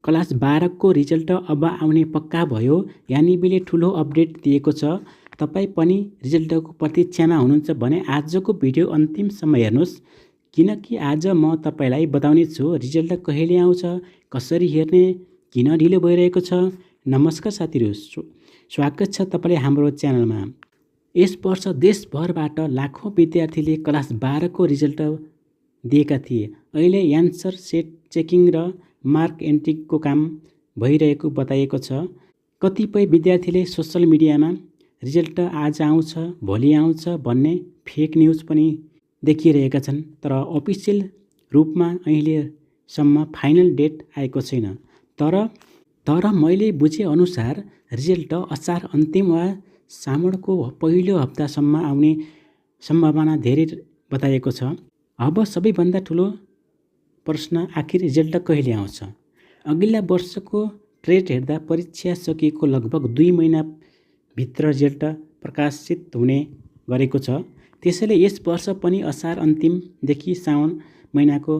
Class 12 को result अब आउने पक्का भयो। यानिबीले ठुलो अपडेट दिएको छ। तपाईँ पनि रिजल्टको प्रतीक्षामा हुनुहुन्छ भने आजको भिडियो अन्तिमसम्म हेर्नुहोस्, किनकि आज म तपाईँलाई बताउने छु रिजल्ट कहिले आउँछ, कसरी हेर्ने, किन ढिलो भइरहेको छ। नमस्कार साथीहरू, स्वागत छ तपाईँलाई हाम्रो च्यानलमा। यस वर्ष देशभरबाट लाखौँ विद्यार्थीले क्लास 12 को रिजल्ट दिएका थिए। अहिले एन्सर सेट चेकिङ र मार्क एन्ट्रीको काम भइरहेको बताइएको छ। कतिपय विद्यार्थीले सोसल मिडियामा रिजल्ट आज आउँछ, भोलि आउँछ भन्ने फेक न्युज पनि देखिरहेका छन्, तर अफिसियल रूपमा अहिलेसम्म फाइनल डेट आएको छैन। तर मैले बुझेअनुसार रिजल्ट असार अन्तिम वा साउनको पहिलो हप्तासम्म आउने सम्भावना धेरै बताइएको छ। अब सबैभन्दा ठुलो प्रश्न, आखिर रिजल्ट कहिले आउँछ? अघिल्ला वर्षको ट्रेड हेर्दा परीक्षा सकिएको लगभग 2 महिनाभित्र रिजल्ट प्रकाशित हुने गरेको छ। त्यसैले यस वर्ष पनि असार अन्तिमदेखि साउन महिनाको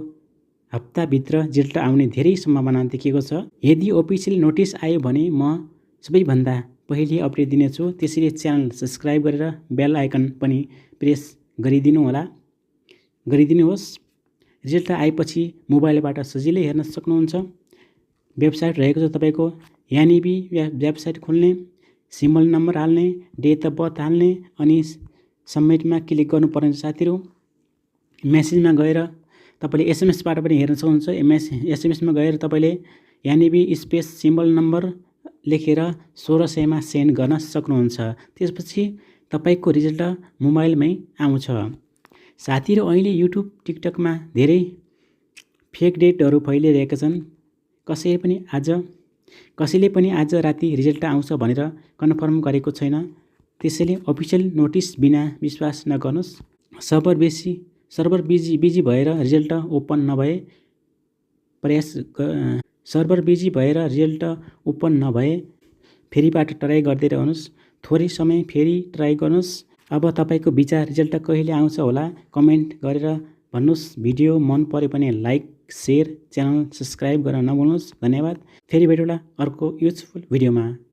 हप्ताभित्र रिजल्ट आउने धेरै सम्भावना देखिएको छ। यदि अफिसियल नोटिस आयो भने म सबैभन्दा पहिले अपडेट दिनेछु। त्यसैले च्यानल सब्स्क्राइब गरेर बेल आइकन पनि प्रेस गरिदिनुहोस्। रिजल्ट आएपछि मोबाइलबाट सजिलै हेर्न सक्नुहुन्छ। वेबसाइट रहेको छ तपाईँको। यानिबी वेबसाइट खोल्ने, सिम्बल नम्बर हाल्ने, डेट अफ बर्थ हाल्ने अनि सबमिटमा क्लिक गर्नुपर्ने साथीहरू। मेसेजमा गएर तपाईँले एसएमएसबाट पनि हेर्न सक्नुहुन्छ। एसएमएसमा गएर तपाईँले यानिबी स्पेस सिम्बल नम्बर लेखेर 1600मा सेन्ड गर्न सक्नुहुन्छ। त्यसपछि तपाईँको रिजल्ट मोबाइलमै आउँछ। साथीहरू, अहिले युट्युब, टिकटकमा धेरै फेक डेटहरू फैलिरहेका छन्। कसैले पनि आज राति रिजल्ट आउँछ भनेर कन्फर्म गरेको छैन। त्यसैले अफिसियल नोटिस बिना विश्वास नगर्नुहोस्। सर्भर बिजी भएर रिजल्ट ओपन नभए फेरिबाट ट्राई गर्दै रहनुहोस्। थोरै समय फेरि ट्राई गर्नुहोस्। अब तपाईँको विचार, रिजल्ट कहिले आउँछ होला? कमेन्ट गरेर भन्नुहोस्। भिडियो मन पर्यो भने लाइक, सेयर, च्यानल सब्स्क्राइब गर्न नभुल्नुहोस्। धन्यवाद। फेरि भेटौँला अर्को युजफुल भिडियोमा।